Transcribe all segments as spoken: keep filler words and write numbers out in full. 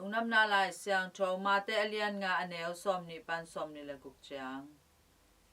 Lungdamna Lai Siangtho, Mate a lian nga, a neu sawmnih pan sawmnih le guk ciang.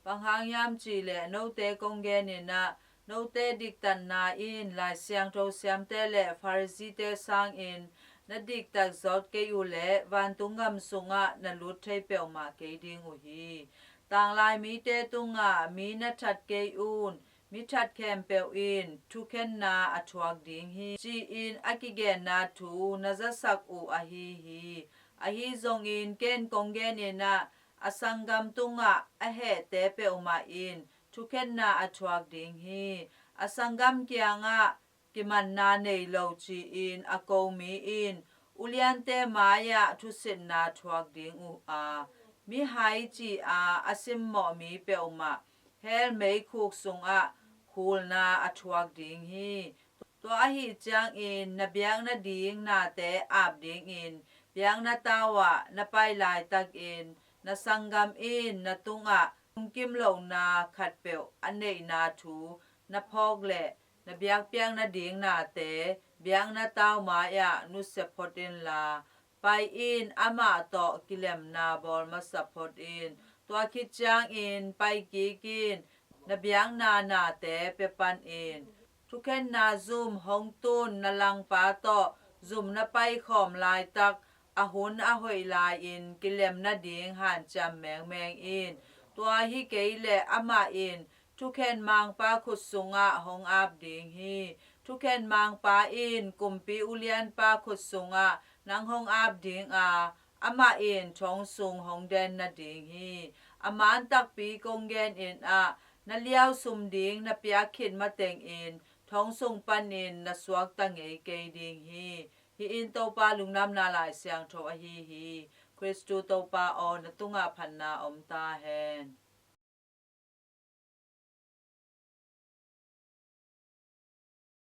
Bang hang hiam cih leh note kong genin ah, note diktatna in Lai Siangtho siamte le Pharisee-te sangin na diktat zawk kei uh leh vantung gam sungah na lut thei peuhmah kei ding uh hi. Tanglai mite tungah mi na that kei un, mi that khempeuh in thukhenna a thuak ding hi, ci-in a kigenna thu na zasak uh ahi hi. Ahi zongin ken kong genin ah, a sanggam tungah a hehte peuhmah in thukhenna a thuak ding hi. A sanggam kiangah kimanna nei lo ci-in a ko mi in uliante mai-ah thusitna thuak ding uh a, mihai ci-a a simmawh mi peuhmah hell meikhuk sungah khulna a thuak ding hi. Tua ahih ciangin na biak nading nate ap dingin biakna tau ah na pai laitakin na sanggam in na tungah lungkim lohna khatpeuh a neihna thu na phawk leh, na biakpiak nading nate biakna tau mai-ah nusia phot inla, pai in amah tawh kilemna bawl masa phot in. Tua khit ciangin pai kik in, na biakna nate pia pan in. Thukhenna zum hong tun na langpa tawh zum na paikhawm laitak a hun a hoih lai-in kilem nading hanciam mengmeng in. Tua hi kei leh amah in thukhen mangpa khut sungah hong ap ding hi. Thukhen mangpa in kumpi ulianpa khut sungah nang hong ap ding a, amah in thong sung hong den nading hi. A man takpi kong genin ah, na liau sum ding na piak khit matengin thong sung panin na suakta ngei kei ding hi. Hih in Topa Lungdamna Lai Siangtho ahi hi. Khristu Topa aw, na tungah phatna om ta hen.